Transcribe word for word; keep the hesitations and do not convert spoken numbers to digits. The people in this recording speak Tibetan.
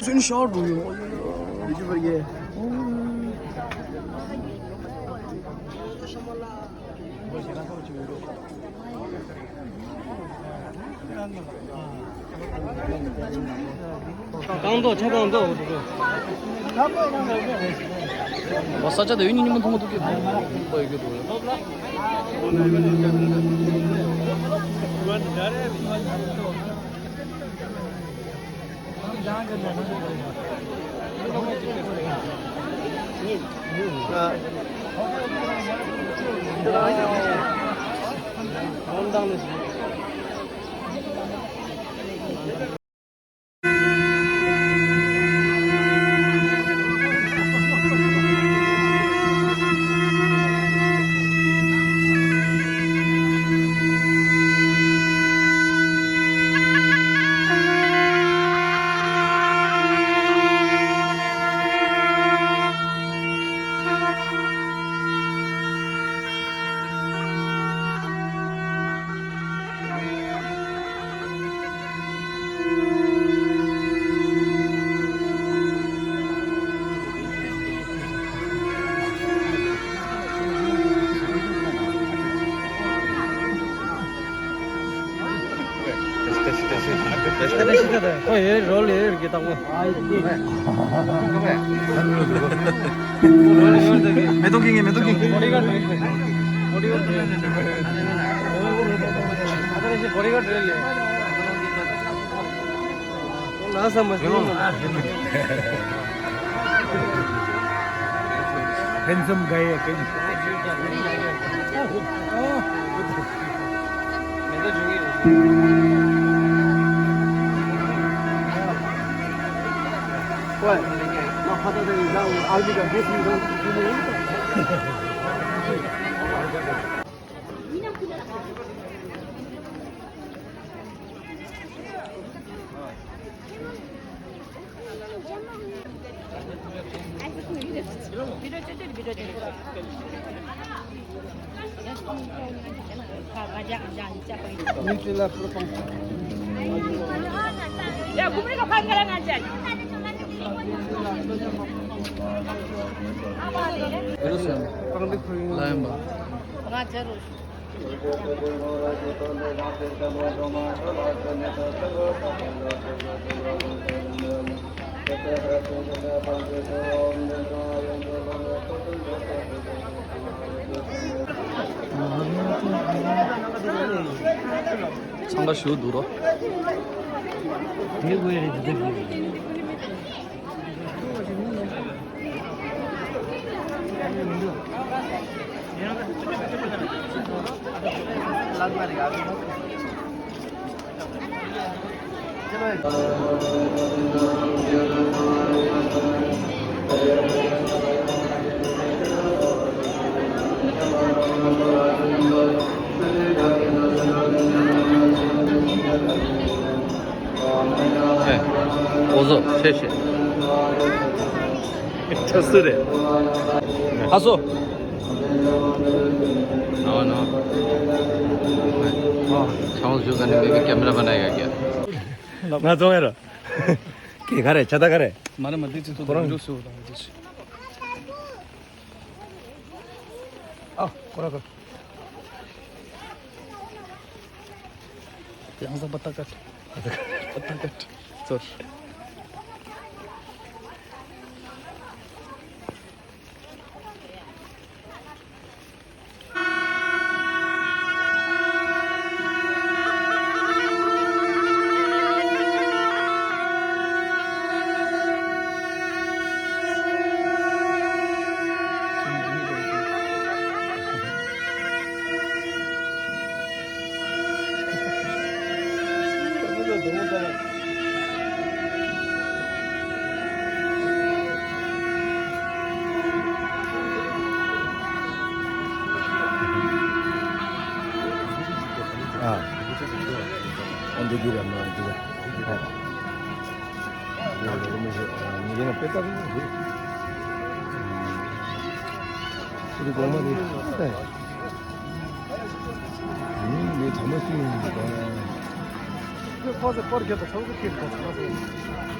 Finish out, bro. Did you forget? རྐང་རྡོག་ཆ་རྐང་རྡོག་འོ་ས་ཆ་དེ་ཡུན་ཉི་མ་ཐུང་མ་ཐུག་གི་འདུག་པ་ཡོད་ཀྱི་འདུག་ཁོ་ཡོད་རོལ་ཡོད་རྒྱུ་དག་པོ། མེ་ཏོག་གིན་གིན་མེ་ཏོག་གིན་གིན། Handsome guy, handsome. འཚང་ཁ་ཞུ་འདུག་རོ། ཨོ་ཟོ་ཆེ་ཆེ། ཆ་སུ་རེད། ཧ་སོ། ཨོ་ནོ། ཆང་ཞུ་ག་ནི་མི་གི་ཀེ་མ་ར་མ་ན་ཡ་གི། ང་ཚོ་ཡ་ར། ཀེ་ག་རེ་ཆ་ད་ག་རེ། མ་ར་མ་དེ་ཅི་ཐུ་ཁོ་རང་ཇོ་སུ་དང་དེ་ཅི། ཨ་ཁོ་ར་ཁོ། ཡང་ས་པ་ཏ་ཀ་ཏ། པ་ཏ་ཀ་ཏ། ཚོར། ཨ། ཨ་འདི་འདི་རེད་མ་འདི་རེད། ཨ། འདི་རེད་མི་ཤེས། ཨ་མི་རེད་ན་དཔེ་ལྟ་གི་འདི་རེད། འདི་གོང་མ་རེད་ལྟ་ཡ། ཨ་ནི་འདི་དྲ་མ་སུ་ཡིན་འདི་ལྟ་ཡ། ཁོ་ཚོ་སྐོར་རྒྱབ་པ་ཚོགས་སུ་ཁྱེར་དགོས་ཚོགས་སུ།